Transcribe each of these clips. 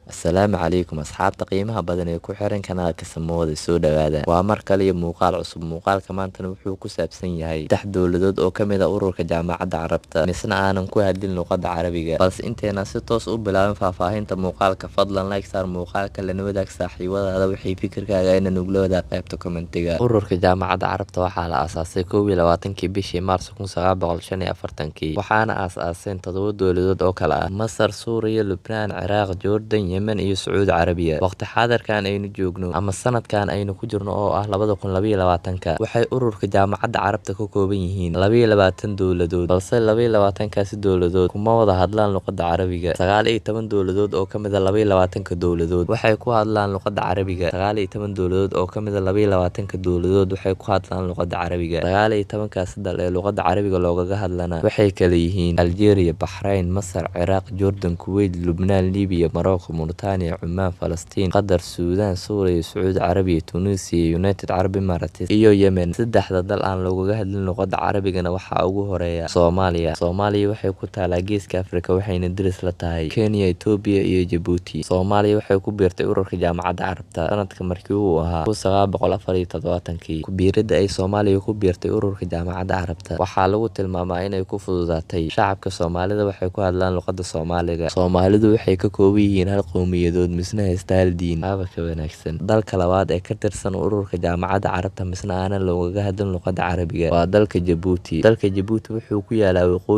Asalaamu calaykum asxaabta qiimaha badan ee ku xiran kanaalka Samooda, soo dhawaada. Waa mar kale iyo muuqaal cusub. Muuqaalka maantana wuxuu ku saabsan yahay saddex dowladood oo ka mid ah ururka Jaamacadda Carabta, misna aanan ku hadlin luqadda Carabiga. Balse intaynan si toos u bilaabin faahfaahinta muuqaalka, fadlan like saar muuqaalka, lana wadaag saaxiibadaada wixii fikirkaaga ina nugula wadaag qaybta commentiga. Ururka Jaamacadda Carabta waxaa la aasaasay 21-kii bishii Maarso 1945-kii, waxaana aasaaseen toddoba dowladood oo kala ah Masar, Suuriya, Lubnaan, Ciraaq, Jordan, Yemen iyo Sacuudi Carabiya. Waqti xaadirkan aynu joogno ama sanadkan aynu ku jirno oo ah 2022-ka, waxay ururka Jaamacadda Carabta ka kooban yihiin 22 dowladood, balse 22-kaasi dowladood kuma wada hadlaan luqadda Carabiga. 19 dowladood oo ka mid ah 22-ka dowladood waxay ku hadlaan luqadda Carabiga. 19 dowladood oo ka mid ah 22-ka dowladood waxay ku hadlaan luqadda Carabiga. 19-kaasi dal ee luqadda Carabiga loogaga hadlana waxay kala yihiin Algeria, Baxrayn, Masar, Ciraaq, Jordan, Kuwait, Lubnaan, Libiya, Morocco, Mauritania, Cumaan, Falastiin, Qatar, Suudaan, Suuriya, Sacuudi Carabiya, Tunisia, United Arab Emirates iyo Yemen. Saddexda dal aan loogaga hadlin luqadda Carabigana waxaa ugu horeeya Soomaaliya. Soomaaliya waxay ku taalaa geeska Afrika, waxayna deris la tahay Kenya, Itoobiya iyo Jabuuti. Soomaaliya waxay ku biirtay ururka Jaamacadda Carabta sanadka markii uu ahaa 1974-kii. Ku biiridda ay Soomaaliya ku biirtay ururka Jaamacadda Carabta waxaa lagu tilmaamaa inay ku fududaatay. Shacabka Soomaalida waxay ku hadlaan luqadda Soomaaliga. Soomaalidu waxay ka kooban yihiin hal qowmiyadood misna haysta hal diin. Aaba ka wanaagsan. Dalka labaad ee ka tirsan ururka Jaamacadda Carabta misna aanan loogaga hadlin luqadda Carabiga waa dalka Jabuuti. Dalka Jabuuti wuxuu ku yaalaa waqooyi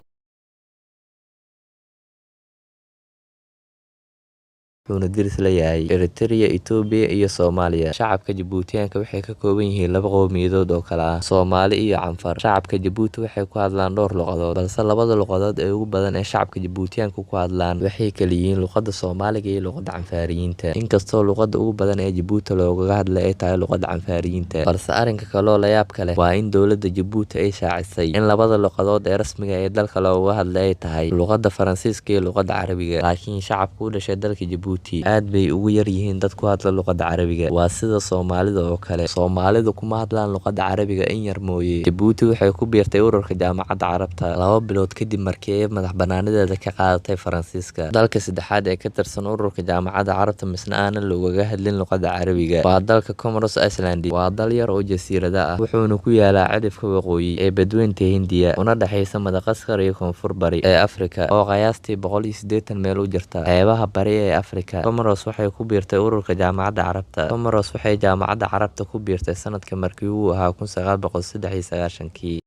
wuxuuna deris la yahay Eritrea, Itoobiya iyo Soomaaliya. Shacabka Jabuutiyaanka waxay ka kooban yihiin laba qowmiyadood oo kala ah Soomaali iyo Canfar. Shacabka Jabuuti waxay ku hadlaan dhowr luqadood, balse labada luqadood ee ugu badan ee shacabka Jabuutiyaanku ku hadlaan waxay kala yihiin luqadda Soomaaliga iyo luqadda Canfaariyiinta. Inkastoo luqadda ugu badan ee Jabuuti loogaga hadlay ay tahay luqadda Canfaariyiinta, balse arrinka kaloo la yaabka leh waa in dowladda Jabuuti ay shaacisay in labada luqadood ee rasmiga ah ee dalka looga hadlay ay tahay luqadda Faransiiska iyo luqadda Carabiga. Laakiin shacabka u dhashay dalka Jabuuti aad bay ugu yar yihiin dad ku hadla luqadda Carabiga. Waa sida Soomaalida oo kale, Soomaalidu kuma hadlaan luqadda Carabiga in yar mooye. Jabuuti waxay ku biirtay ururka Jaamacadda Carabta 2 bilood kadib markii ay madax bannaanideeda ka qaadatay Faransiiska. Dalka saddexaad ee ka tirsan ururka Jaamacadda Carabta misna aanan loogaga hadlin luqadda Carabiga waa dalka Comoros Island. Waa dal yar oo jasiirada ah, wuxuuna ku yaalaa cidhifka waqooyi ee badweynta Hindiya, una dhexeysa Madagaskar iyo Koonfur Bari ee Afrika oo qiyaastii 180 meel u jirta xeebaha bari ee Afrika. Comoros waxay ku biirtay ururka Jaamacadda Carabta. Comoros waxay Jaamacadda Carabta ku biirtay sanadka markii uu ahaa 1993-kii.